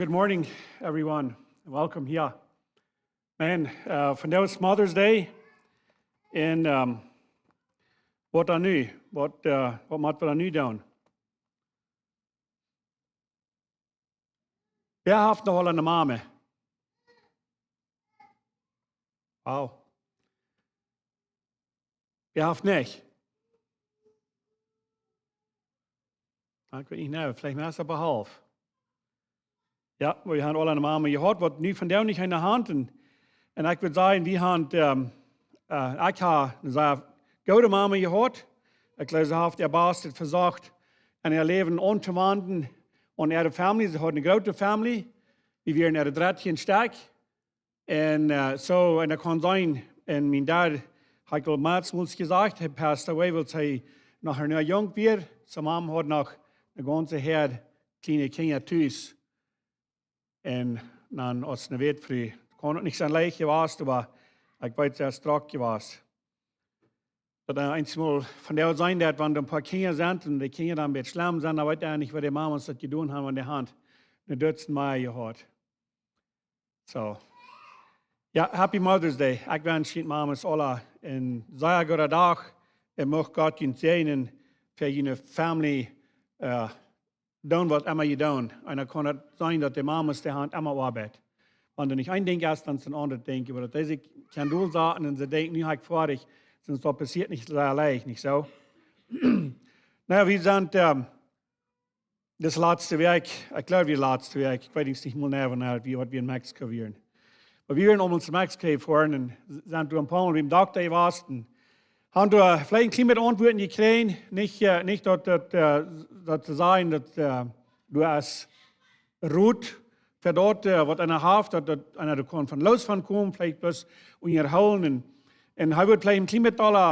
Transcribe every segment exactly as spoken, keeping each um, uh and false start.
Good morning, everyone. Welcome here. Man, uh, vondoag es Mother's Day. En um, waut dan nu? Waut, uh, waut motten wie dan nu doonen? Wäa haft noch aul eene Mame? Wow. Wäa haft nich? Ekj weet nich, nä, veleicht mea aus half. Jo, wie haben aule eene Mame jehaut, waut nu vondoag nich aun de Haunt. En, en ekj wudd sajen, wie haben, um, uh, ekj hab eene sea goode Mame jehaut. Ekj jleew, see haft äa Bastet vesocht en äa Läwen auntowenjen. En äare Family, see haud eene groote Family. Wie wieren äare dartieen Stekj. En uh, soo, en ekj kaun seenen, en mien Dad, hab ekj aul meamols jesajcht, hee passed away, wiels hee noch een Jung wia. Soo Mame haud noch eene gaunze Häad kjliene Kjinja tus. En dan aus eene Wätfru. Kaun uk nich soo leicht jewast, oba ekj weet, see es drock jewast. Daut eena eemol vondoag seenen deit, wan doa een poa Kjinja sent en de Kjinja dan een bät schlemm sent, dan weet eena nich, waut de Mames daut jedonen haben, wan dee haben een Duzent mea jehaut. Soo. Jo, happy Mother's Day. Ekj wensch june Mames aule een sea gooden Dach. En mucht Gott junt säajnen fa june Family, uh, doonen waut emma jie doonen. En dan kaun et sennen, daut de Mames de Haunt emma oabeiden. Wan doa nich een Dinkj es, dan es een aundret Dinkj. Oba daut dee sikj kjennen dol saten en see denkjen, nu hab ekj foadich, sest daut passieet nich soo leicht, nich soo? Na jo, wie sent, um, dis latste Wäakj, ekj jleew, wie latste Wäakj, ekj weet nich mol nä, wan wie, waut wie en Mexiko wieren. Oba wie wieren om ons Mexiko foaren en sent doa een poa Mol biem Dokta jewast. Haben doa veleicht een kjlien bät Auntwuaten jekjräajen, nich, uh, nich daut, daut, uh, daut to sajen, daut, uh, doa es Rot fa daut, uh, waut eena haft, daut, daut eena doa kaun von loos von komen, veleicht bloos unjahoolen. En, en hee wudd veleicht een kjlien bät aule,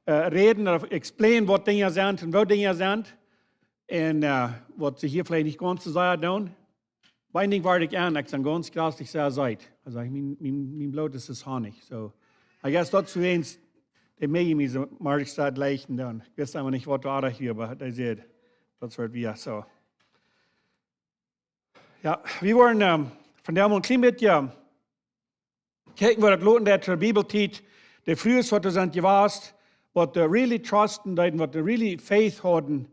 uh, räden ooda explain, waut Dinja sent en woo Dinja sent. En, uh, waut see hia veleicht nich gaunz soo sea doonen. Oba een Dinkj wort ekj aun, ekj sie gaunz jraslich sea seet. Aulsoo, mien, mien, mien Bloot es, es Honnich. Soo, I guess daut es eent, dee mie mie soo, mau ekj saj, leichten dan. Ekj wist emma nich, waut doa oajch wia, oba dee säd, daut wort wia, soo. Jo, wie wieren, um, vondoag mol een kjlien bät, jo, kjikjen, waut daut loten deit to de Bibeltiet, de Frues, waut doa sent jewast, waut doa really trusten deeden, waut doa really faith hauden.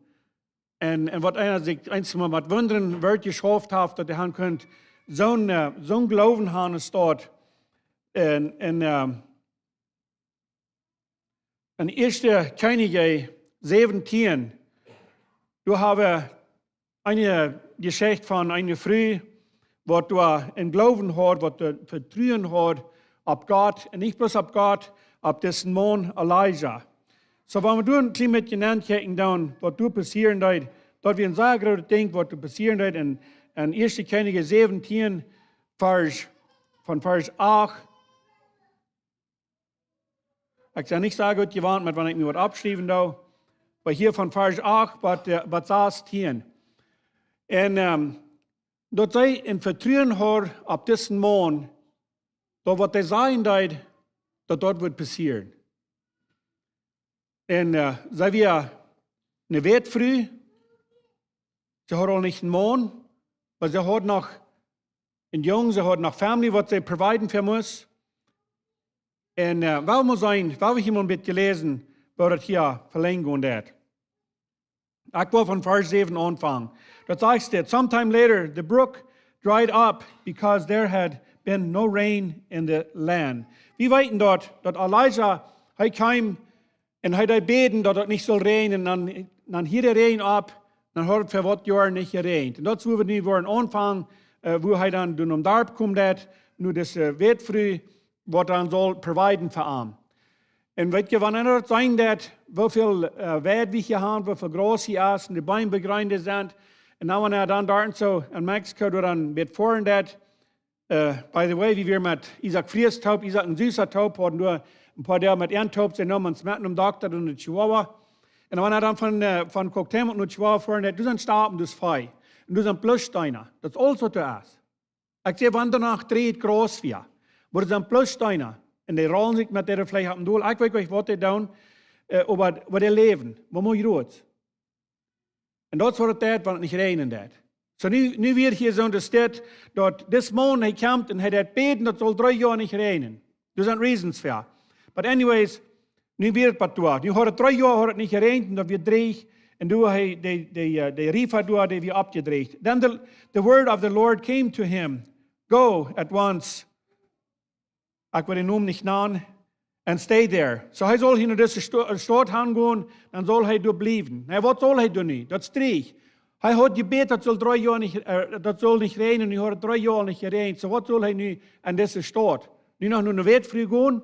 En, en waut eena sikj eemol mott wundren, woo et jeschauft haft, daut dee haben kunnen soon, uh, soon Gloowen haben en Staut. En, en, uh, en Ieeschte Kjennichs säwentieen, doa haben wie eene Jeschicht von eene Fru, waut doa een Gloowen haud, waut doa Vetruen haud opp Gott, en nich bloos opp Gott, opp disen Maun Elisa. Soo, wan wie doa een kjlien bät nenkjikjen dan, waut doa passieren deed, daut wia een sea grootet Dinkj, waut doa passieren deed en, en Ieeschte Kjennichs säwentieen, Varsch, von Varsch acht. Ekj sie nich soo goot jewant met wan ekj mie waut oppschriewen doo. Oba hia von Varsch acht bat, uh, bat sastieen. En, um, daut see een Vetruen haud opp disen Maun, daut waut hee sajen deed, daut daut wudd passieren. En, uh, see wia eene Wätfru, see haud aul nich een Maun, oba see haud noch een Jung, see haud noch Family, waut see providen fa must. En, uh, well wie seenen, well wie hia mol een bät läsen, woo daut hia velenjd woat. Ekj well von Varsch säwen aunfangen. Daut sajcht dit: Sometime later, the brook dried up because there had been no rain in the land. Wie weeten daut, daut Elisa, hee kjeem en hee deed bäden, daut et nich sull räajnen, en dan, dan hieed de Räajen opp, dan haud et fa waut Joaren nich jeräajent. En daut es, woo wie nu woaren aunfangen, uh, woo hee dan doa nom Darp kjemt, daut nu dise Wätfru, waut dan saul providen fa am. En weet jie, wan eena daut seenen deit, woo väl, uh, Weid wie hia haben, woo väl Graus hia es, en de Beem, woo jreen dee sent. En dan, wan eena dan doa soo en Mexiko doa dan bät foaren deit, uh, by the way, wie wieren met Isaak Fries toop, Isaak un Susa toop, hauden doa een poa Doag met an toop, see neemen ons met nom Dokta en de Chihuahua. En wan eena dan von, uh, von Cuauhtémoc no Chihuahua foaren deit, doa sent Stolpen, doa es Vee. En doa sent bloos Steena. Daut es aules, waut doa es. Ekj säd, wan doa noch dree Graus wia, oba doa sent bloos Steena. En dee rollen sikj met äare Fleesch opp en dol. Ekj weet nich, waut dee doonen, uh, oba, oba dee läwen. Waut mott jie doa? En daut es waut et deit, wan et nich räajnen deit. So nu, nu wia hia soo de Städ, daut dis Maun, hee kjemt un hee deit bäden, daut saul dree Joa nich räajnen. Doa sent reasons fa. But anyways, nu wia et waut doa. Nu haud et dree Joa haud et nich jeräajent, un daut wia dreech. Un doa hee, de, de, eh, de Riefa doa, dee wia oppjedreecht. Then the, the word of the Lord came to him. Go at once. Ekj well dän Nomen nich nanen. And stay there. So hee saul hia no dise Sto-, Staut han gonen, dan saul hee doa bliewen. Na, waut saul hee doonen nu? Daut es dreech. Hee haud jebät, daut saul dree Joa nich, eh, daut saul nich räajnen, nu haud et dree Joa nich jeräajent. So waut saul hee nu aun dise Staut? Nu noch no ne Wätfru gonen?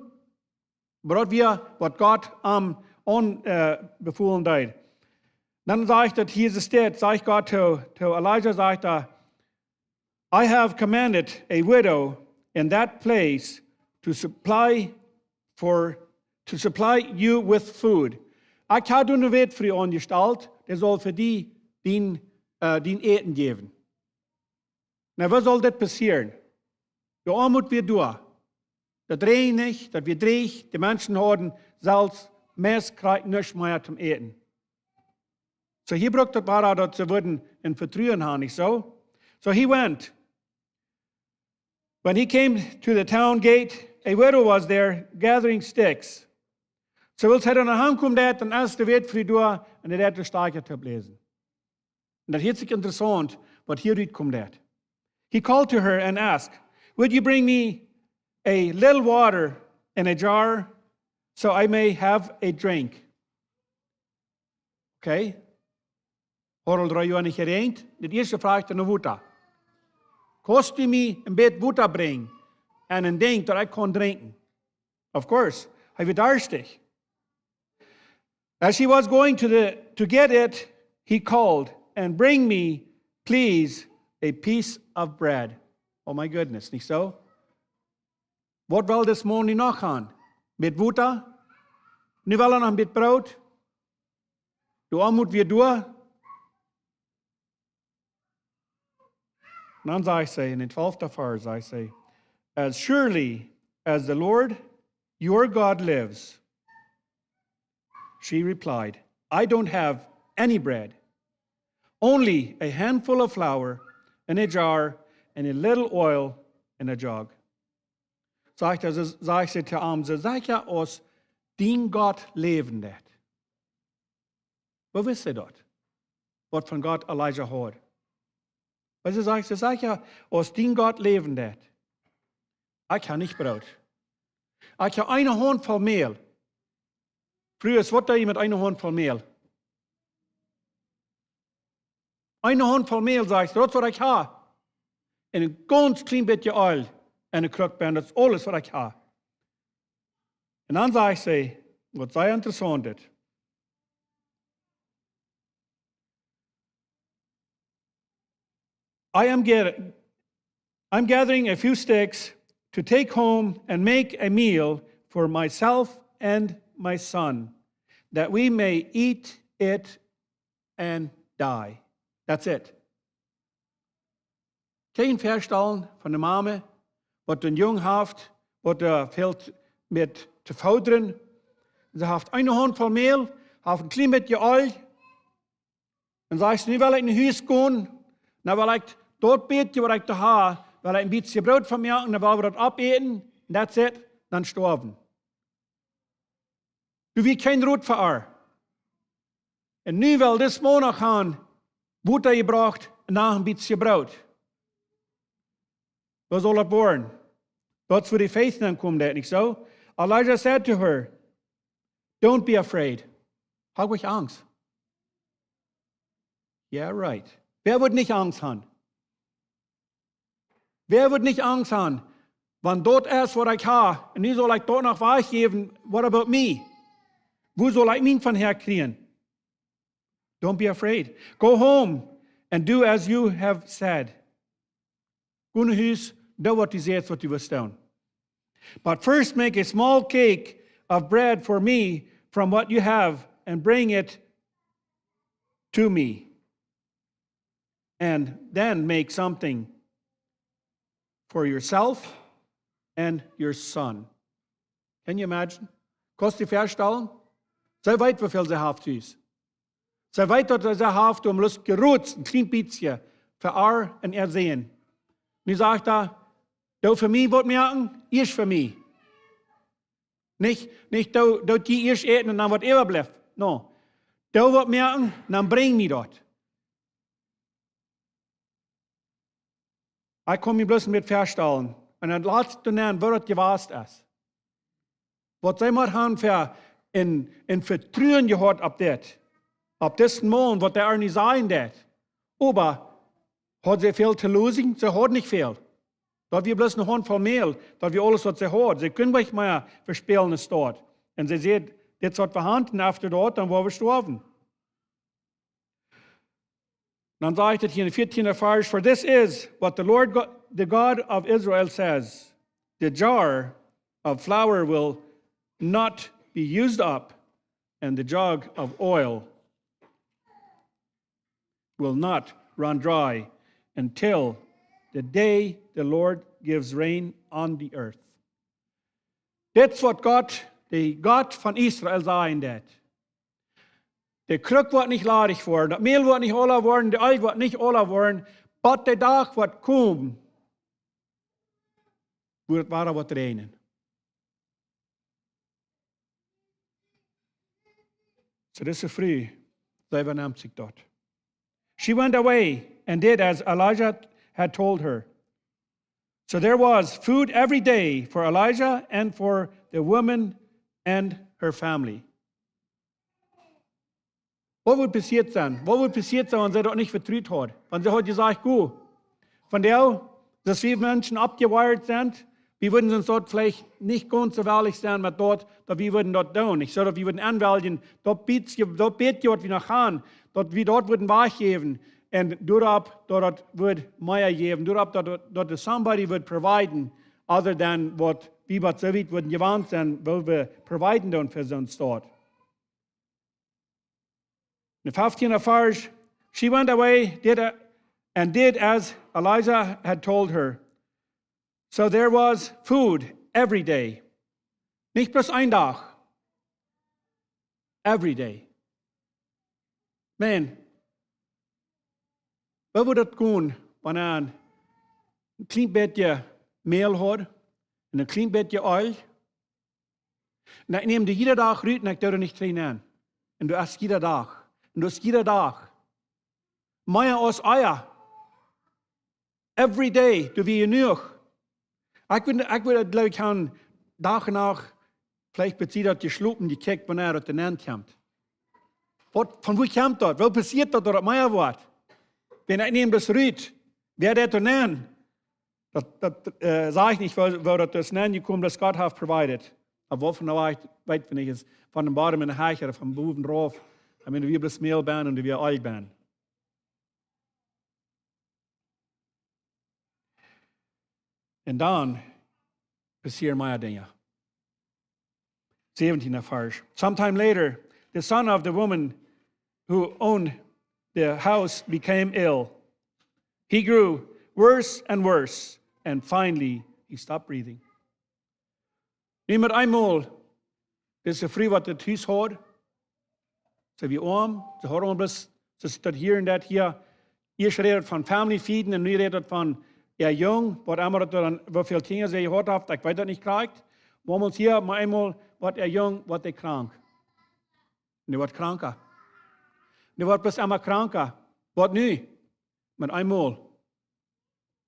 Oba daut wia waut Gott am aun, eh, befolen deed. Dan sajcht daut hia de Städ, sajcht Gott to, to Elija, sajcht hee, I have commanded a widow in that place to supply for, to supply you with food. Ekj hab doa ne Wätfru aunjestalt, dee saul fa die dien, eh, dien Äten jäwen. Na, waut saul dit passieren? De Oamoot wia doa. Daut räajend nich, daut wia dreech, de Menschen hauden selfst meist krakjt nuscht mea toom äten. So hee brukt daut wada, daut see wudden een Vetruen han, nich soo? So he went. When he came to the town gate, a widow was there gathering sticks. So wiels hee doa aunkomen deed, dan es de Wätfru doa un dee deed de Stakja toopläsen. Un daut hieet sikj interessaunt, waut hia rutkomen deed. He called to her and asked, would you bring me a little water in a jar so I may have a drink? Okay. Haud aul dree Joa nich jeräajent. Daut ieeschte fruach hee no Wota. Kaust du mie een bät Wota brinjen? Un een Dinkj daut ekj kaun drinkjen. Of course, hee wia darstich. As she was going to the, to get it, he called, and bring me, please, a piece of bread. Oh my goodness, nich soo? Waut well dis Maun nu noch han? Bät Wota? Nu well hee noch een bät Broot? De Oamoot wia doa. Un dan sajcht see, en dän twalften Varsch sajcht see, as surely as the Lord your God lives, she replied, I don't have any bread, only a handful of flour in a jar and a little oil in a jug. Sajcht hee, sajcht see to am, soo secha aus dien Gott läwen deit. Woo wist see daut? Waut von Gott Elija haud. Wiels see sajcht, soo secha aus dien Gott läwen deit. Ekj hab nich Broot. Ekj hab eene Hauntvoll Mäl. Frues, waut deed jie met eene Hauntvoll Mäl? Eene Hauntvoll Mäl, sajcht see, daut es waut ekj hab. Un een gaunz kjlien bät Eelj un een Kruck Benn, daut es aules waut ekj hab. Un dan sajcht see, waut sea interessaunt es. I am get-, I'm gathering a few sticks to take home and make a meal for myself and my son, that we may eat it and die. That's it. Kjenn jie junt väastalen von de Mame, waut een Jung haft, waut, eh, väl t-, met to foodren. See haft eene Hauntvoll Mäl, haft een kjlien bät Eelj. Un sajcht see, nu well ekj no Hus gonen, dan well ekj daut bät waut ekj doa hab, well ekj een bät Broot von moaken, dan well wie daut oppäten, that's it, dan stoawen. Doa wia kjeen Rot fa äa. Un nu well dis Maun noch han Wota jebrocht un noch een bät Broot. Waut saul daut woaren? Daut es wua de Faith aunkomen deit, nich soo? Elija said to her, don't be afraid. Hab nich Angst. Yeah, right. Wäa woat nich Angst han? Wäa woat nich Angst han? Wan daut es waut ekj hab, un nu saul ekj daut noch wajchjäwen, what about me? Wua saul ekj mien von häa kjrieen? Don't be afraid. Go home and do as you have said. Go no Hus, doo waut du sajchst waut du woascht doonen. But first make a small cake of bread for me from what you have and bring it to me. And then make something for yourself and your son. Can you imagine? Kaust du die väastalen? See weet, woo väl see haft Hus. See weet, daut see haft om bloos jerots een kjlien bät fa Fa äa un äa Sän. Nu sajcht hee: "Doo fa mie waut moaken, ieescht fa mie. Nich, nich doo, doo jie ieescht äten un dan waut äwablift. No. Doo waut moaken, dan brinj mie daut." Ekj kaun mie bloos nich väastalen. Un daut latste Nenn, woo daut jewast es. Waut see mau han fa een, een Vetruen jehaut opp dit. Opp disen Maun, waut hee äa nich sajen deed. Oba haud see väl to losen? See haud nich väl. Daut wia bloos eene Hauntvoll Mäl, daut wia aules, waut see haud. See kunn nich mea vespälen aus daut. Un see säd: "Dit es waut wie han, un after daut, dan woa wie stoawen." Dan sajcht et hia em vieetieenden Varsch: "For this is what the Lord God, the God of Israel says: The jar of flour will not be used up, and the jug of oil will not run dry until the day the Lord gives rain on the earth." Dit es waut Gott, de Gott von Israel, sajen deed. De Kruck woat nich ladich woaren, daut Mäl woat nich ola woaren, de Eelj woat nich ola woaren, bat de Dach woat komen, wua et wada woat räajnen. So, dise Fru, see vernämt sikj daut. She went away and did as Elijah had told her. So there was food every day for Elijah and for the woman and her family. Waut wudd passieet sennen? Waut wudd passieet sennen, wan see daut nich vetrut haud? Wan see haud jesajcht: "Go, von doa, daut wie Menschen aufjewiret sent, wie wudden ons daut veleicht nich gaunz soo wellich sennen met daut, daut wie wudden daut doonen. Nich soo, daut wie wudden aunwälen, daut bät, daut bät, waut wie noch han, daut wie daut wudden wajchjäwen. Un doaropp, daut daut wudd mea jäwen. Doaropp, daut, daut, daut somebody would provide, other than waut wie waut soo wiet wudden jewant sennen, woo wie providen doonen fa soon Staut." In the fifteenth verse, she went away, did a, and did as Elijah had told her. So there was food every day. Nich bloos een Dach. Every day. Man, woo wudd daut gonen, wan eena een kjlien bät Mäl haud un een kjlien bät Eelj? Un ekj näm dee jieda Dach rut un ekj doo dee nich trigj nenn. Un du hast jieda Dach. Un du hast jieda Dach. Mea aus ea. Every day, du wia jenuach. Ekj wudd, ekj wudd, jleew ekj, han Dach un Nacht, veleicht bie daut jeschlopen, jekjikjt, wanea daut doa nenn kjemt. Waut, von wua kjemt daut? Woo passieet daut, daut et mea woat? Wan ekj näm daut rut, wäa deit doa nenn? Daut, daut, äh, saj ekj nich, woo, woo daut es nenn jekomen, daut Gott haft provided. Oba woo von de Wajch, weet wie nich, es von dän Bodem en de Hecht, ooda von bowen rauf. Ekj meen, wia bloos Mäl benn un wia Eelj benn. Un dan passieren mea Dinja. Seventeenth verse. Sometime later, the son of the woman who owned the house became ill. He grew worse and worse, and finally he stopped breathing. Nu met eemol, dise Fru, waut daut Hus haud, see wia oam, see haud aul bloos, see daut hia un daut hia. Ieescht rät et von family feeding un nu rät et von äa Jung, waut emma daut dan, woo väl Kjinja see jehaut haft, ekj weet daut nich krakjt. Oba hia met eemol woat äa Jung, woat dee krank. Un dee woat kranka. Un dee woat bloos emma kranka. Waut nu? Met eemol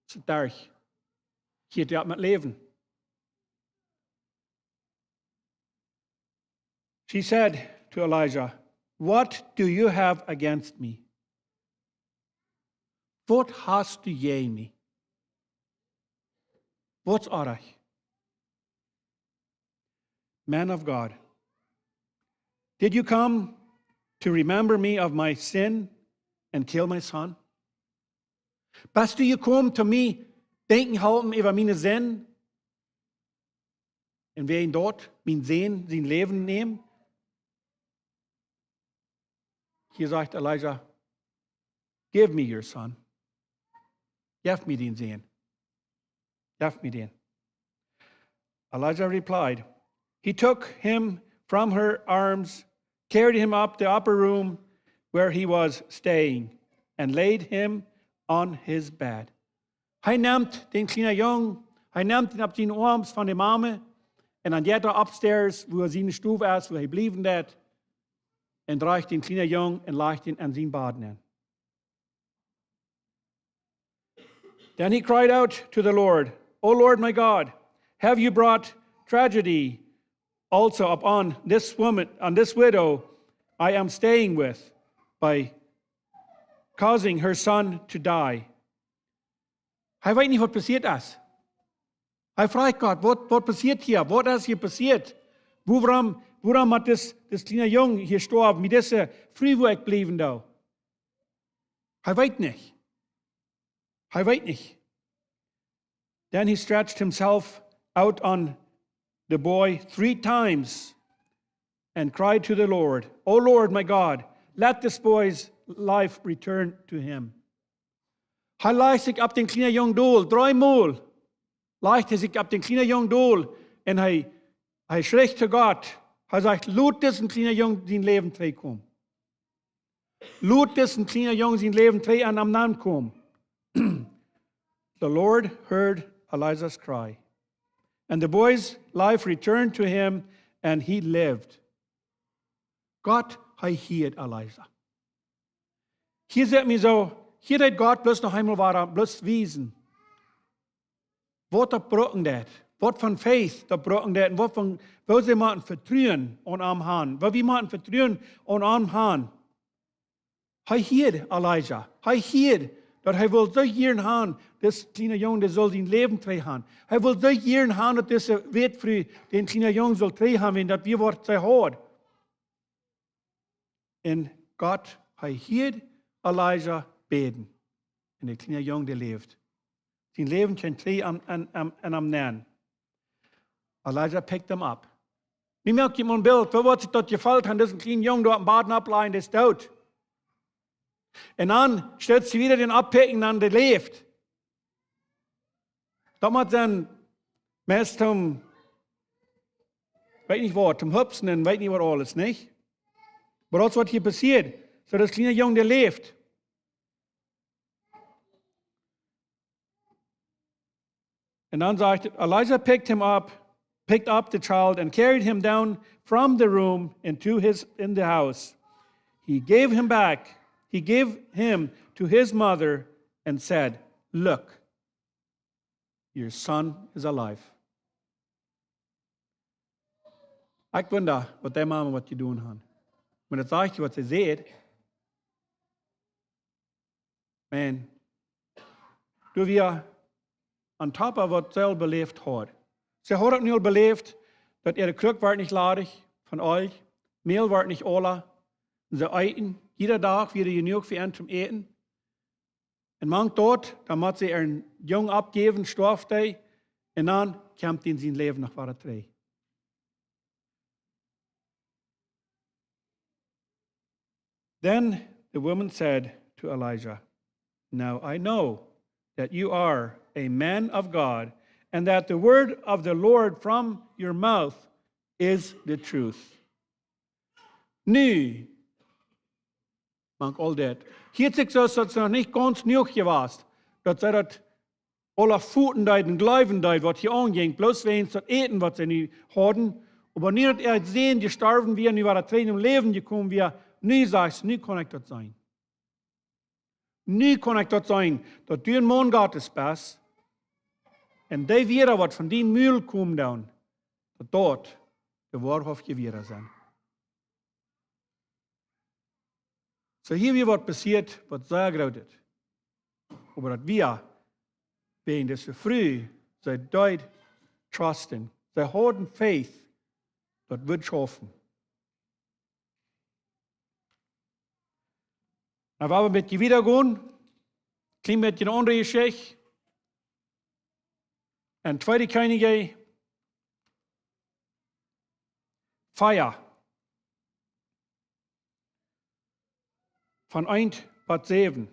es et derch. Hieet et opp met läwen. She said to Elijah, "What do you have against me? Waut hast du jäajen mie? Waut es oajch?" Man of God, did you come to remember me of my sin and kill my son? Best du jekomen, om mie denkjen to halpen äwa miene Sind? Un wäajen daut, mien Sän sien Läwen nämen? Hia sajcht Elijah, "Give me your son." Jeff mie dän Sän. Jeff mie dän. Elijah replied, "He took him from her arms, carried him up the upper room where he was staying, and laid him on his bed. Hee nemt dän kjlienen Jung, hee nemt am opp siene Oarms von de Mame un dan jeit hee upstairs, wua siene Stow es, wua hee bliewen deit, un drajcht dän kjlienen Jung un lajcht am en sien Bad nenn. Then he cried out to the Lord, O Lord my God, have you brought tragedy also upon this woman, on this widow I am staying with, by causing her son to die? Hee weet nich, waut passieet es. Hee froagt Gott: Waut, waut passieet hia? Waut es hia passieet? Wuarom, wuarom mott dis, dis kjliena Jung hia stoawen, met dise Fru, wua ekj bliewen doo? Hee weet nich. Hee weet nich. Then he stretched himself out on the boy three times and cried to the Lord, O Lord my God, let this boy's life return to him. Hee lajcht sikj opp dän kjlienen Jung dol, dreemol lajcht hee sikj opp dän kjlienen Jung dol un hee, hee schricht to Gott. Hee sajcht: Lot disen kjlienen Jung sien Läwen trigjkomen. Lot disen kjlienen Jung sien Läwen trigj aun am nenkomen. The Lord heard Elijah's cry, and the boy's life returned to him, and he lived. Gott, hee hieed Elijah. Hia sitt mie soo, hia deed Gott bloos noch eemol wada bloos wiesen, waut daut brucken deed, waut von faith daut brucken deed un waut von, woo see motten Vetruen aun am han, woo wie motten Vetruen aun am han. Hee hieed Elijah. Hee hieed, daut hee wull soo jieren han, dis kjliena Jung, dee sull sien Läwen trigj han. Hee wull soo jieren han, daut dise Wätfru dän kjliena Jung sull trigj han, wiels daut wia, waut see haud. Un Gott, hee hieed Elijah bäden. Un de kjliena Jung, dee läft. Sien Läwen kjeem trigj aun, aun, aun, aun am nenn. Elijah picked him up. Nu moak jie mol een Bilt, woo woat sikj daut jefeelt han, disen kjlienen Jung doa oppem Bad oppto lajen, dee es doot. Un dan steit see wada dän opptopicken, dan dee läft. Daut mott sennen, meist toom, weet nich waut, toom hupsen un weet nich waut aules, nich? Oba daut es, waut hia passieet. Soo, dis kjliena Jung, dee läft. Un dan sajcht et, Elijah picked him up, picked up the child and carried him down from the room into his, in the house. He gave him back, he gave him to his mother and said, Look, your son is alive. Ekj wunda, waut dee Mama woat jedonen han. Oba daut sajcht, waut see säd. Maun, doa wia on top of waut see aul beläft haud. See haud uk nu aul beläft, daut äare Kruck wort nich ladich von Eelj, Mäl wort nich aula. Un see eeten, jieda Dach wia jenuach fa an toom Äten. Un mank daut, dan mott see äaren Jung oppjäwen, storf dee, un dan kjemt hee en sien Läwen noch wada trigj. Then the woman said to Elijah, Now I know that you are a man of God, and that the word of the Lord from your mouth is the truth. Nu, mank aul daut, hia es et soo, daut see noch nich gaunz jenuach jewast, daut see daut aula foten deeden, jleewen deeden, waut hia aunjinkj, bloos wäajens daut Äten, waut see nu hauden. Oba nu daut äa Sän jestorwen wia, nu wada trigj em Läwen jekomen wia, nu sajcht see: Nu kaun ekj daut seenen. Nu kaun ekj daut seenen, daut du een Maun Gottes best. Un dee Wieed, waut von dien Mul komen doonen, daut daut de woarhauftje Wieed sent. Soo, hia wia waut passieet, waut sea groot es. Oba daut wia, wäajen dise Fru, see deed trusten. See haud faith, daut wudd schaufen. Nu woa wie met je wieda gonen. Kjlien bät eene aundre Jeschicht. En Tweede Kjennichs vea. Von eent bat säwen.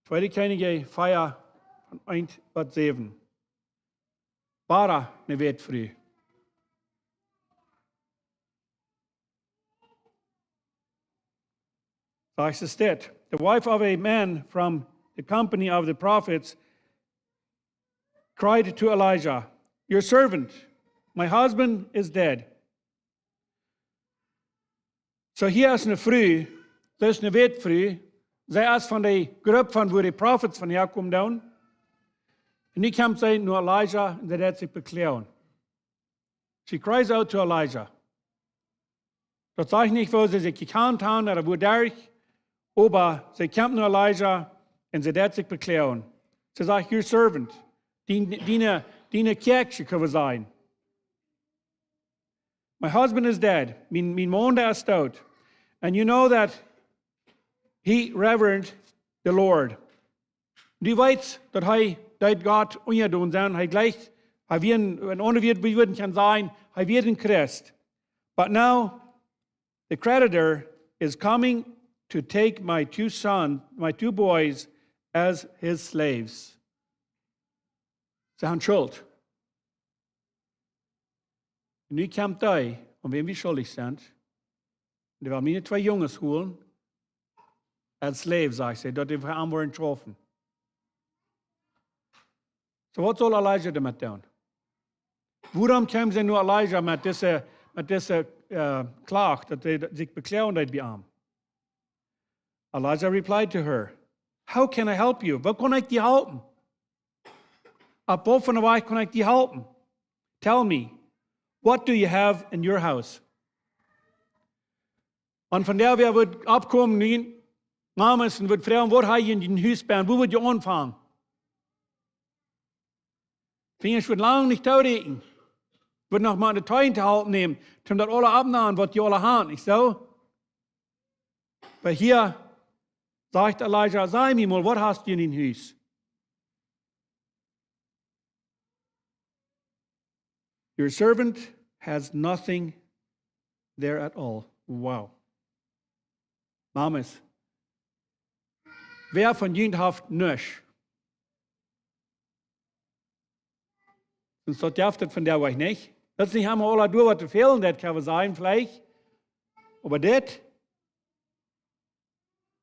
Tweede Kjennichs vea, von eent bat säwen. Wada ne Wätfru. Sajcht et dit: The wife of a man from the company of the prophets cried to Elijah, "Your servant, my husband is dead." So hia es eene Fru, daut es eene Wätfru, see es von de Grupp von wua de Prophets von häakomen doonen. Un nu kjemt see no Elijah un see deit sikj bekloagen. She cries out to Elijah. Daut sajcht nich, woo see sikj jekjant haben ooda woo derch, oba see kjemt no Elijah un see deit sikj bekloagen. See sajcht, "Your servant, dien, diene, diene Kjäakjsche, kjenn wie sajen. My husband is dead. Mien, mien Maun, dee es doot. And you know that he revered the Lord." Du weetst, daut hee deed Gott unjadon sennen. Hee jleicht, hee wia een, een aundret Wuat, wie wudden kjennen sajen, hee wia een Christ. "But now the creditor is coming to take my two sons, my two boys, as his slaves." See haben Schult. Un nu kjemt dee, aun wäm wie schuldich sent. Dee well miene twee Junges holen. As slaves, sajcht see, daut dee fa am woaren schaufen. So, waut saul Elijah doamet doonen? Wuarom kjeem see no Elijah met dise, met dise, äh, Klach, daut see sikj bekloagen deed bie am? Elijah replied to her, "How can I help you? Woo kaun ekj die halpen? Opp waut fa eene Wies kaun ekj die halpen? Tell me, what do you have in your house?" Un von doa wia woat oppkomen, nu, Mamas, un woat froagen, waut hab jie en jun Hus bennen? Wua woa jie aunfangen? Finjasch woat lang nich toorieekjen. Woat noch mau de Tiet to halpen nämen, om daut aula opptonomen, waut jie aula haben, nich soo? Oba hia sajcht Elijah, saj mie mol, waut hast du en dien Hus? "Your servant has nothing there at all." Wow. Mamas, wäa von junt haft nuscht? Sonst daut jeft et von dee Wajch nich. Daut es nich emma aula doa, waut to fälen, daut kjenn wie sajen veleicht. Oba dit,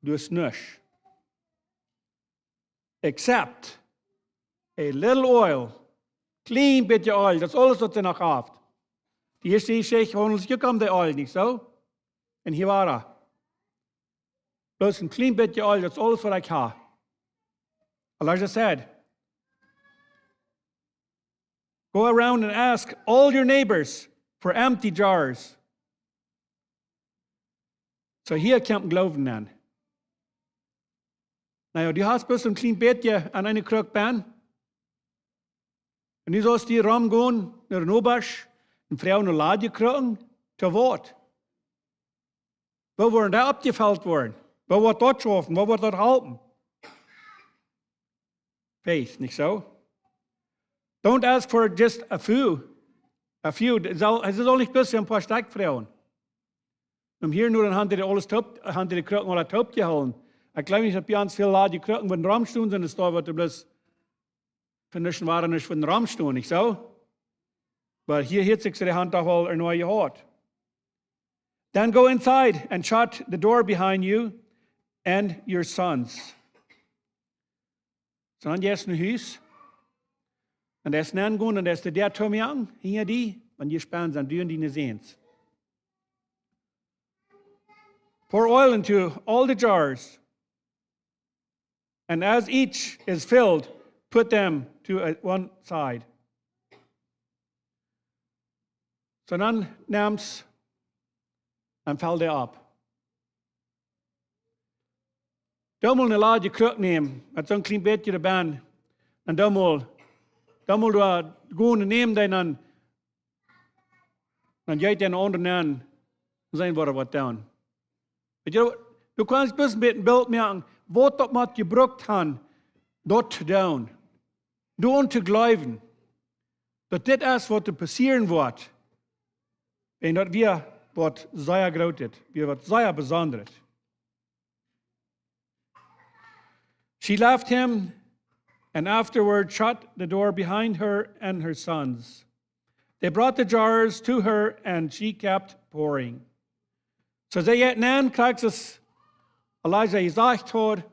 du hast nuscht. Except a little oil. Kjlien bät Eelj, daut es aules, waut see noch haft. De ieeschte Jeschicht haundelt sikj uk om de Eelj, nich soo? Un hia wia et. Bloos een kjlien bät Eelj, daut es aules, waut ekj hab. Elijah said, "Go around and ask all your neighbors for empty jars." So hia kjemt Gloowen aun. Na jo, du hast bloos een kjlien bät aun eene Kruck bennen. Un nu saust du romgonen no de Nobasch un froagen no ladje Krucken, to waut? Woo woaren dee oppjefelt woaren? Woo woat daut schaufen? Woo woat daut halpen? Faith, nich soo? Don't ask for just a few. A few. Et saul, et saul nich bloos een poa Stekj froagen. Om hia nu dan haben dee aules toop, haben dee de Krucken aula toop jehoolen. Ekj jleew nich, daut bie ons väl ladje Krucken wudden romstonen, sent es doa, waut doa bloos fa nuscht un wada nuscht wudden romstonen, nich soo? Oba hia haft sikj see de Haunt doch aul erneu jehaut. "Then go inside and shut the door behind you and your sons." So dan jeist no Hus. Un dan jeist nenn gonen un dan jeist de Däa toomoaken hinja die, wan jie bennen sent, du un diene Säns. "Pour oil into all the jars. And as each is filled, put them to a, one side." So dan nemt see un felt dee opp. Doo mol eene ladje Kruck nämen, met soon kjlien bät doabennen. Un doo mol, doo mol doa gonen nämen, dan, dan jeit dee aundre nenn un seenen, waut hee woat doonen. Weetst du, du kaust bloos een bät een Bilt moaken, waut daut mott jebrukt haben, daut to doonen. Doaraun to jleewen, daut dit es, waut doa passieren woat. Un daut wia waut sea Grootet, wia waut sea Besondret. She left him and afterward shut the door behind her and her sons. They brought the jars to her and she kept pouring. So see jie dan, krakjt soo aus Elijah jesajcht haud,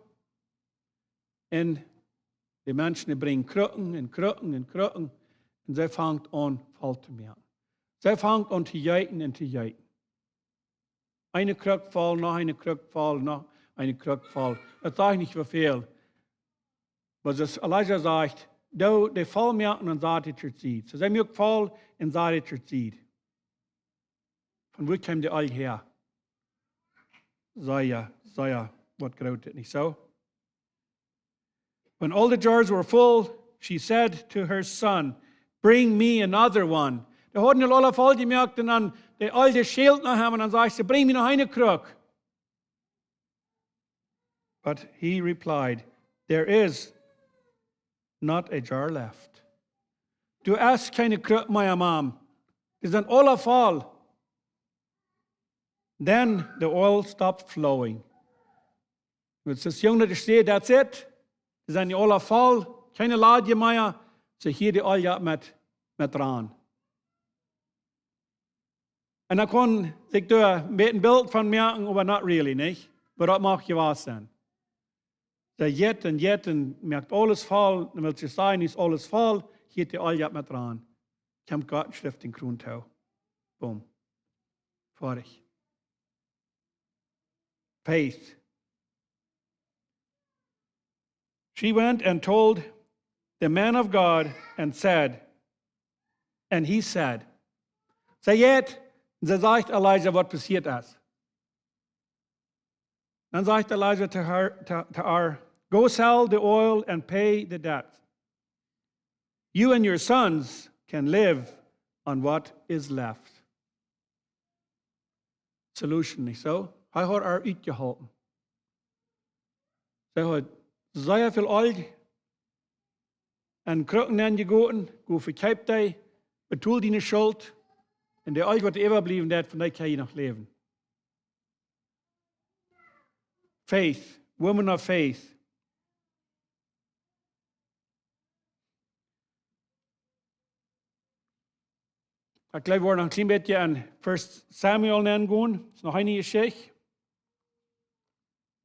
Un de Menschen, dee brinjen Krucken un Krucken un Krucken. Un see fangt aun voll to moaken. See fangt aun to jeeten un to jeeten. Eene Kruck voll, noch eene Kruck voll, noch eene Kruck voll. Daut saj ekj nich woo väl. Oba soo aus Elisa sajcht, doo dee voll moaken un sat dee to Sied. See, see muak voll un sat dee to Sied. Von wua kjeem dee Eelj häa? Sea, sea, waut groot, nich soo? When all the jars were full, she said to her son, "Bring me another one." Dee hauden aul aule voll jemoakt un dan dee Eelj schält no am un dan sajcht see, "Brinj mie noch eene Kruck." But he replied, "There is not a jar left." Doa es kjeene Kruck mea, Mam. Dee sent aule voll. Then the oil stopped flowing. Wiels dis Jung daut es, see, that's it. Dee sent aule voll, kjeene Ladje mea. See, hia dee Eelj met, met rannen. Un dan kunn sikj doa een bät een Bilt von moaken, oba not really, nich? Oba daut mach je waut sennen. See jeit un jeit un moakt aules voll. Un wiels see sajen, es aules voll, hia dee Eelj met rannen. Kjemt Gott un schlift dän Kron too. Boom. Foadich. Faith. She went and told the man of God and said, and he said, see jeit, un see sajcht Elisa, waut passieet es. Dan sajcht Elisa to har, to, to ar, "Go sell the oil and pay the debt. You and your sons can live on what is left." Solution, nich soo? Hee haud ar utjeholpen. See haud sea väl Eelj en Krucken nenjegoten, go vekjeep dee, betool diene Schult, un dee Eelj waut äwabliewen deed, von dee kaun jie noch läwen. Faith, woman of faith. Ekj jleew, wie woaren noch een kjlien bät aun First Samuel aungonen. Es noch eene Jeschicht,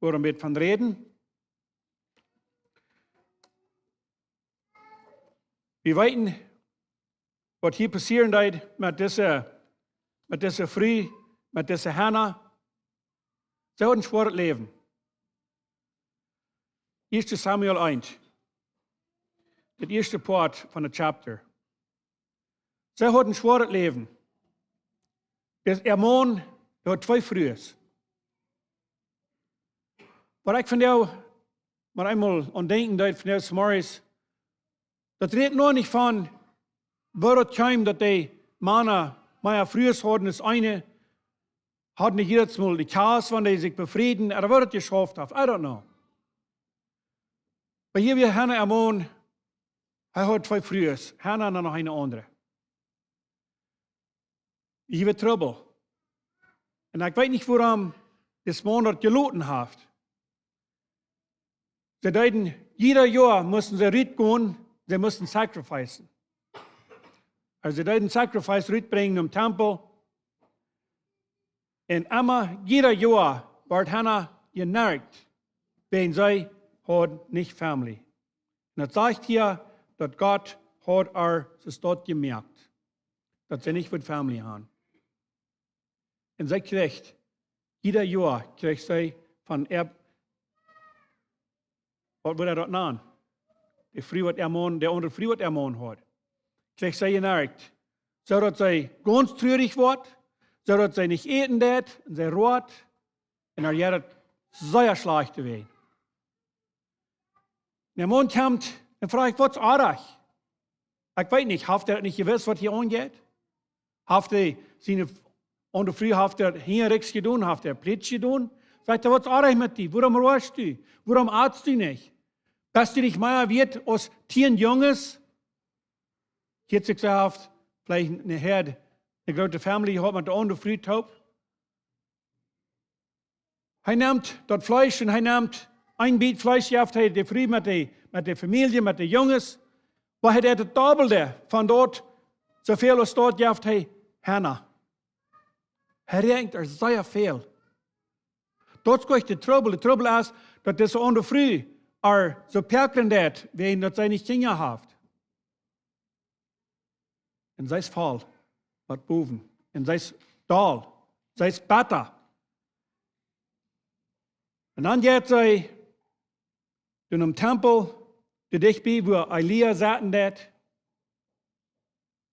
wua wie een bät von räden. Wie weeten, waut hia passieren deed met dise, met dise Fru, met dise Hannah. See haud een schwoaret Läwen. Ieeschte Samuel eent. Daut ieeschte Poat von daut Chapter. See haud een schwoaret Läwen. Dis äa Maun, dee haud twee Frues. Waut ekj vondoag mau eemol aun denkjen deed, vondoag zemorjes, daut rät noch nich von, woo daut kjeem, daut dee Mana mea Frues hauden aus eene, hauden dee jiedatsmol de Kjast, wan dee sikj befrieden, ooda woo daut jeschauft haft, I don't know. Oba hia wia Hannah äa Maun, hee haud twee Frues, Hannah un noch eene aundre. Hia wia Trubbel. Un ekj weet nich, wuarom dis Maun daut jeloten haft. See deeden, jieda Joa musten see rutgonen, see musten sacrificen. Aulsoo see deeden sacrifice rutbrinjen em Tempel. Un emma, jieda Joa wort Hannah jenerkt, wäajen see haud nich family. Un daut sajcht hia, daut Gott haud ar soo stoakj jemoakt, daut see nich wudd family han. Un see kjrieech, jieda Joa kjrieech see von äa, waut wudd daut nanen? De Fru waut äa Maun, de aundre Fru waut äa Maun haud. Kjrieech see jenerkt. Soo daut see gaunz trurich wort, soo daut see nich äten deed, un see roat, un ar jinkj daut sea schlajcht doawäajen. De Maun kjemt un froacht, waut es oajch? Ekj weet nich, haft hee daut nich jewist, waut hia aunjeit? Haft hee siene aundre Fru, haft hee hinjariks jedonen, haft hee plitsch jedonen? Sajcht hee, waut es oajch met die? Wuarom roast du? Wuarom atst du nich? Best du nich mea wieet aus tieen Junges? Hia haft sikj soo haft veleicht eene Häad, eene groote family jehaut met de aundre Fru toop. Hee nemt daut Fleesch un hee nemt een bät Fleesch, jeft hee de Fru met de, met de Famielje, met de Junges. Oba hee deit daut dobbelde von daut, soo väl aus daut jeft hee Hannah. Hee räakjent ar sea väl. Daut es nich de Trubbel. De Trubbel es, daut dise aundre Fru ar soo pekjren deit, wäajen daut see nich Kjinja haft. Un see es voll, waut bowen. Un see es doll. See es betta. Un dan jeit see no dän Tempel, doa dicht bie, wua Elia sitten deit.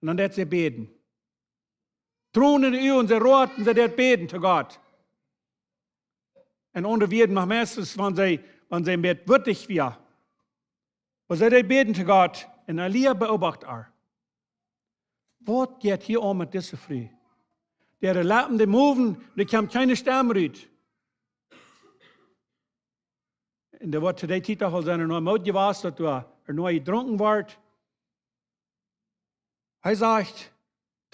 Un dan deit see bäden. Tronen en de Uagen, see roat un see deit bäden to Gott. En aundre Wieed, mau meistens, wan see, wan see met wuttig wia. Oba see deit bäden to Gott. Un Elia beobacht ar. Waut jeit hia aun met dise Fru? Dee äare Leppen, dee mowen, doa kjemt kjeene Stemm rut. Un dee woat to dee Tiet aul sennen noch Moot jewast, daut doa noch jedrunken woat. Hee sajcht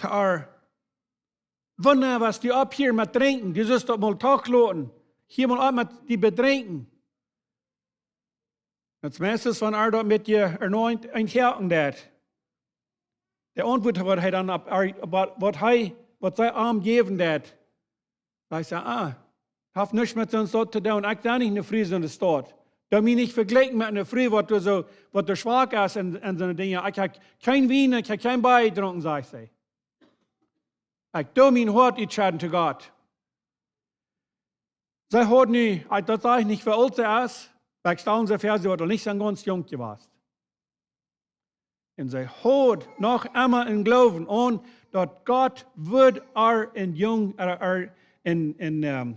to ar: "Wanea woascht du opphieren met drinkjen? Du sust daut mol doch loten. Hia mol opp met die bedrinkjen." Daut meist es, wan ar daut met je erneut een Haken deit. De Auntwuat, waut hee dan opp, opp waut, waut hee, waut see am jäwen deit, sajcht see: "Ah, haft nuscht met soont to doonen. Ekj sie nich ne Fru soone Staut. Doo mie nich vejlikjen met ne Fru, waut doa soo, waut doa schwak es en, en soone Dinja. Ekj hab kjeen Wien, ekj hab kjeen Bia jedrunken," sajcht see. "Ekj doo mien Hoat utschedden to Gott." See haud nu, ekj, daut saj ekj nich, woo oolt see es, oba ekj stal mie väa, see woat aul nich soo gaunz junk jewast. Un see haud noch emma een Gloowen aun, daut Gott wudd ar een Jung, ar, ar, een, een, ehm,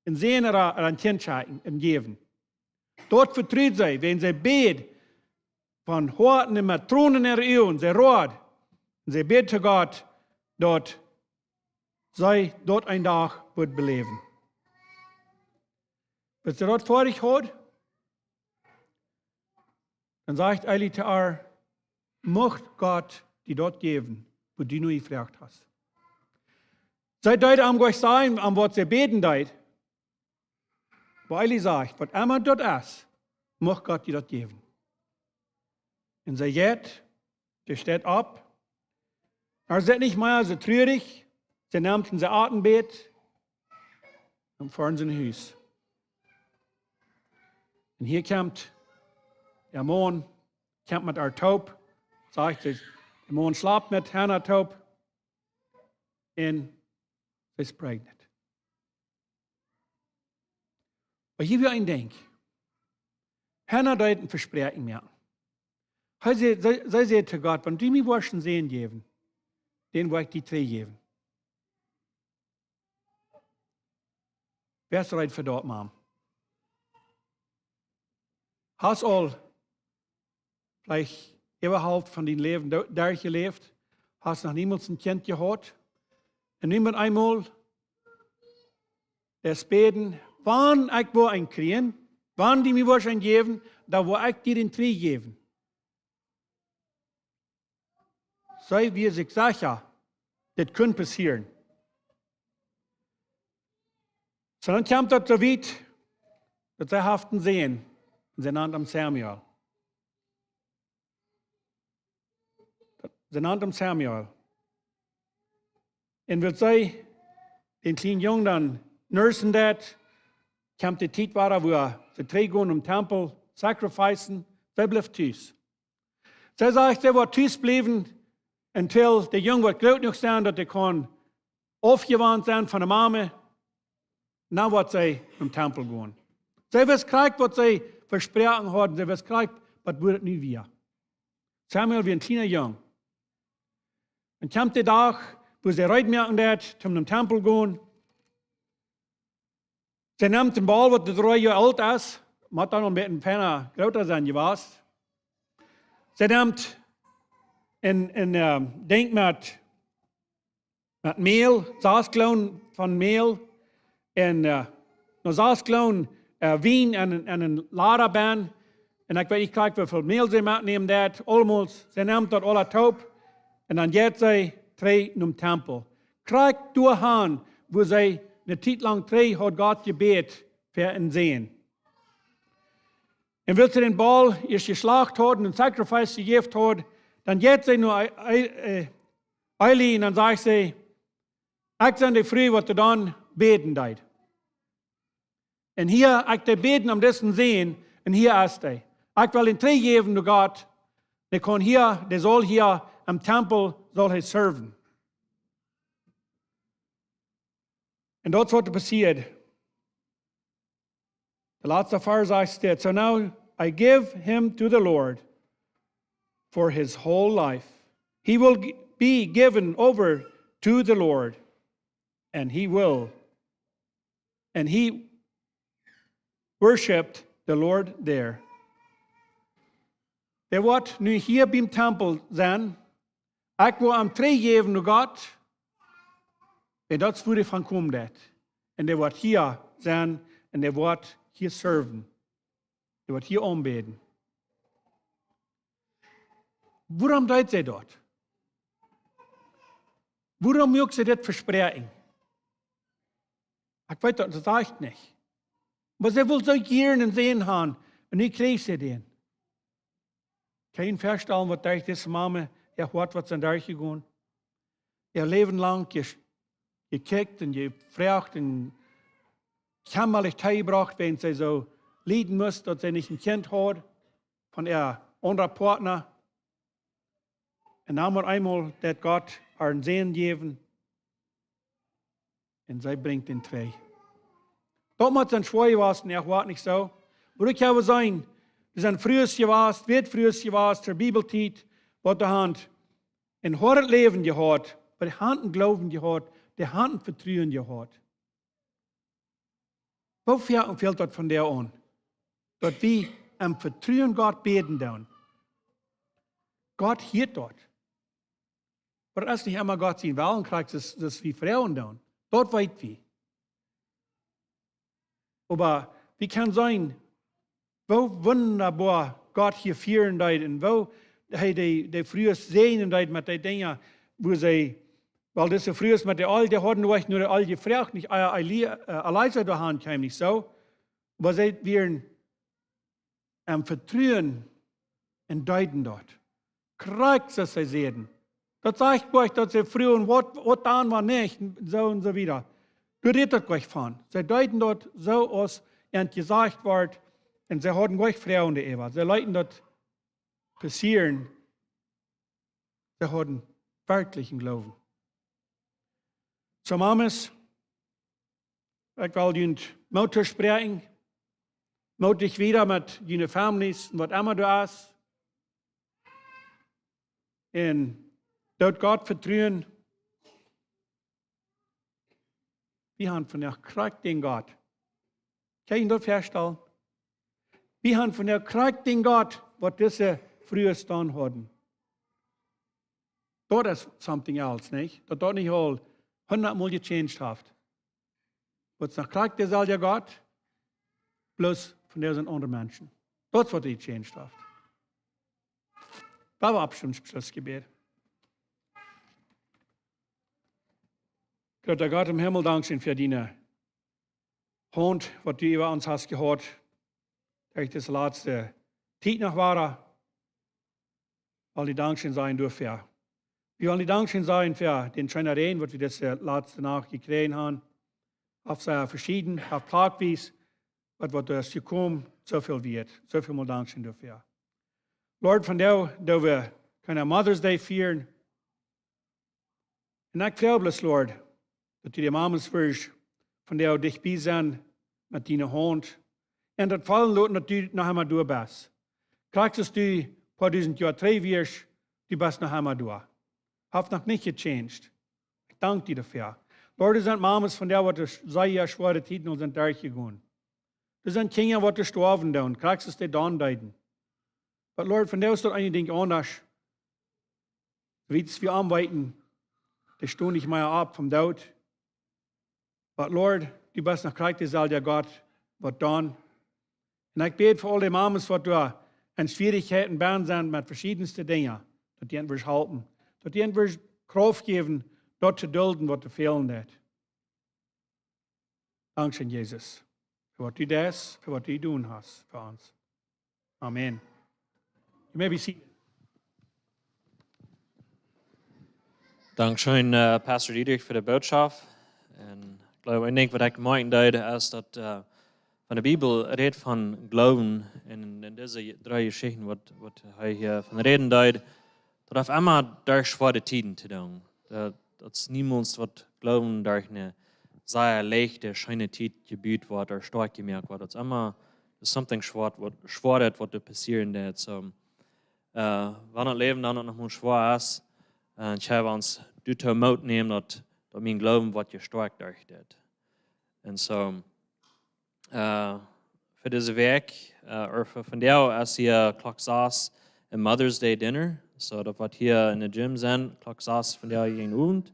een Sän, ar, ar een Kjint schenkjen, am jäwen. Daut vetrud see, wan see bäd von Hoaten un met Tronen en äare Uagen, see road. Un see bäd to Gott, daut see daut een Dach wudd beläwen. Wan see daut foadich haud, dan sajcht Eli to ar: "Mucht Gott die daut jäwen, waut du nu jefroacht hast." See deed am nuscht sajen, om waut see bäden deed. Oba Eli sajcht: "Waut emma daut es, mucht Gott die daut jäwen." Un see jeit, see steit opp. Ar es nich mea soo trurich. See nemt un see Äten bät. Un foaren see no Hus. Un hia kjemt de Maun, kjemt met ar toop. Sajcht see, de Maun schlapt met Hana toop. Un see es pregnant. Oba hia wia een Dinkj. Hana deed een Vespräakjen moaken. Hee säd, see, see säd to Gott: "Wan du mie woascht een Sän jäwen, dän woa ekj die trigj jäwen." Wäa es reed fa daut, Mam? Hast aul veleicht äwahaupt von dien Läwen do-, derchjeläft, hast noch niemols een Kjint jehaut. Un nu met eemol daut bäden: "Wan ekj woa een kjrieen, wan du mie woascht een jäwen, dan woa ekj die dän trigj jäwen." See wia sikj secha, dit kunn passieren. Soo, dan kjemt daut soo wiet, daut see haft een Sän, un see nant am Samuel. See nant am Samuel. Un wiels see dän kjlienen Jung dan nursen deed, kjemt de Tiet wada, wua see trigj gonen em Tempel sacrificen, see blift tus. See sajcht, see woat tus bliewen, until de Jung woat groot jenuach sennen, daut hee kaun aufjewant sennen von de Mame. Dan woat see em Tempel gonen. See wist krakjt, waut see vesproaken haud, see wist krakjt, waut wudd nu wia. Samuel wia een kjliena Jung. Un kjemt de Dach, wua see reed moaken deed, om em Tempel gonen. See nemt een Baul, waut dree Joa oolt es, mott dan aul een bät feina groota sennen jewast. See nemt een, een, ehm, Dinkj met, met Mäl, sas Gallon von Mäl, un, eh, noch sas Gallon, eh, Wien en, en een Lada bennen. Un ekj weet nich krakjt, woo väl Mäl see metnemt, daut aulemol. See nemt daut aula toop. Un dan jeit see trigj nom Tempel. Krakjt doa han, wua see ne Tiet lang trigj haud Gott jebät fa een Sän. Un wiels see dän Baul ieescht jeschlacht haud un een sacrifice jejäft haud, dan jeit see no E-, E-, eh, Eli un dan sajcht see: "Ekj sie de Fru, waut doa dan bäden deed. Un hia, ekj deed bäden om disen Sän, Un hia es hee. Ekj well am trigjjäwen no Gott. Dee kaun hia, dee saul hia aum Tempel, saul hee serven. Un daut es waut passieet. De latste Varsch sajcht dit: "So now I give him to the Lord for his whole life. He will g- be given over to the Lord, and he will." And he worshipped the Lord there. Dee woat nu hia biem Tempel sennen. Ekj well am trigjjäwen no Gott. Un daut es wua hee von komen deit. Un dee woat hia sennen. Un dee woat hia serven. Dee woat hia aunbäden. Wuarom deed see daut? Wuarom muak see dit Vespräakjen? Ekj weet daut, daut sajcht nich. Oba see wull soo jieren eenen Sän haben. Un nu kjrieech see dän. Kaun jie väastalen, waut derch dise Mame äa Hoat woat sennen derchjegonen? Äa Läwen lang je, jekjikjt un jefroacht un kjemmalich toojebrocht, wiels see soo lieden must, daut see nich een Kjint haud von äa aundra Partner. Un dan opp eemol deed Gott äa eenen Sän jäwen. Un see brinjt dän trigj. Daut mott dan schwoa jewast sennen, nich woa? Nich soo? Oba ekj hab jeseenen, doa sent Frues jewast, wiet Frues jewast, to Bibeltiet, waut dee hauden een hoadet Läwen jehaut, oba dee hauden een Gloowen jehaut, dee hauden een Vetruen jehaut. Woo väl fält daut vondoag aun, daut wie em Vetruen Gott bäden doonen? Gott hieet daut. Oba daut es nich emma Gott sien Wellen, krakjt soo aus wie froagen doonen. Daut weet wie. Oba wie kjennen seenen, woo wundaboa Gott hia fieren deed un woo hee dee, dee Frues säajnen deed met dee Dinja, wua see, wiels dise Frues met dee Oljie, dee hauden nich no dee Oljie jefroacht, nich, äh, Eli-, äh, Elisa doahan kjeem, nich soo? Oba see wieren em Vetruen un deeden daut. Krakjt soo aus see säden. Daut sajcht nich, daut see fruagen, waut, waut dan, waut nich, un soo un soo wieda. Doa rät daut nich von. See deeden daut soo aus an jesajcht wort, un see hauden nich Froagen doaräwa. See leeten daut passieren. See hauden werkjlich een Gloowen. Soo, Mames, ekj well junt Moot toospräakjen. Moot junt wieda met june Families un waut emma doa es. Un doot Gott vetruen. Wie haben vondoag krakjt dän Gott. Kaun jie daut väastalen? Wie haben vondoag krakjt dän Gott, waut dise Frues dan hauden. Daut es something else, nich? Daut daut nich aul hundatmol gechanged haft. Waut es noch krakjt deeselwja Gott, bloos vondoag sent aundre Menschen. Daut es waut gechanged haft. Well wie oppstonen, Schlussjebäd. Groota Gott em Himmel, dankscheen fa diene Haunt, waut du äwa ons hast jehaut, derch dise latste Tiet noch wada. Well die dankscheen sajen doafäa. Wie wellen die dankscheen sajen fa dän scheenen Räajen, waut wie dise latste Nacht jekjräajen haben. Opp sea veschieden, opp plakjwies, waut, waut es jekomen, soo väl wieet. Soo väl mol dankscheen doafäa. Lord, vondoag, doa wie kjeene Mother's Day fieren. Un ekj froag bloos, Lord, daut du de Mames wurscht vondoag dicht bie sennen met diene Haunt. Un daut faulen loten, daut du noch emma doa best. Krakjt soo aus du poa dusent Joa trigj wieescht, du best noch emma doa. Haft noch nich gechanged. Ekj dank die doafäa. Lord, doa sent Mames vondoag, waut sea schwoare Tieden aul sent derchjegonen. Doa sent Kjinja, waut jestorwen sent, krakjt soo aus dee dan deeden. Oba Lord, vondoag es daut een Dinkj aundasch. Wiels wie aunweeten, dee stonen nich mea opp vom Doot. Oba Lord, du best noch krakjt deeselwja Gott, waut dan. Un ekj bäd fa aul dee Mames, waut doa en Schwierichkjeiten benn sent met veschiedenste Dinja, daut du an wurscht halpen. Daut du an wurscht Krauft jäwen, daut to dulden, waut doa fälen deit. Dankscheen, Jesus, fa waut du deist, fa waut du jedonen hast fa ons. Amen. You may be seated. Dankscheen, äh, Pastor Diedrich, fa de Botschaft. Un ekj jleew, een Dinkj, waut ekj moakjen deed, es daut, äh, wan de Bibel rät von Gloowen un en dise dree Jeschichten, waut, waut hee hia von räden deed, daut haft emma derch schwoare Tieden to doonen. Daut, daut es niemols waut Gloowen derch eene sea leichte, scheene Tiet jebut woat ooda stoakj jemoakt woat. Daut es emma, there's something schwoa, waut, schwoaret, waut doa passieren deit. So, äh, wan daut Läwen dan noch mol schwoa es, äh, ekj well ons doatoo Moot nämen, daut, daut mien Gloowen woat jestoakjt derch dit. Un so, äh, fa dise Wäakj, äh, ooda fa vondoag es hia Klock sas een Mother's Day Dinner. So, daut woat hia en de Gym sennen, Klock sas vondoag jäajen Owent.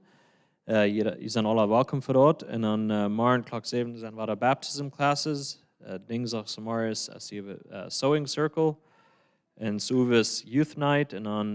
Äh, jie, jie sent aula welkom fa daut. Un dan, äh, morjen Klock säwen sent wada Baptism Classes. Äh, Dinjsdach zemorjes es hia, äh, Sewing Circle. Un sowes Youth Night. Un dan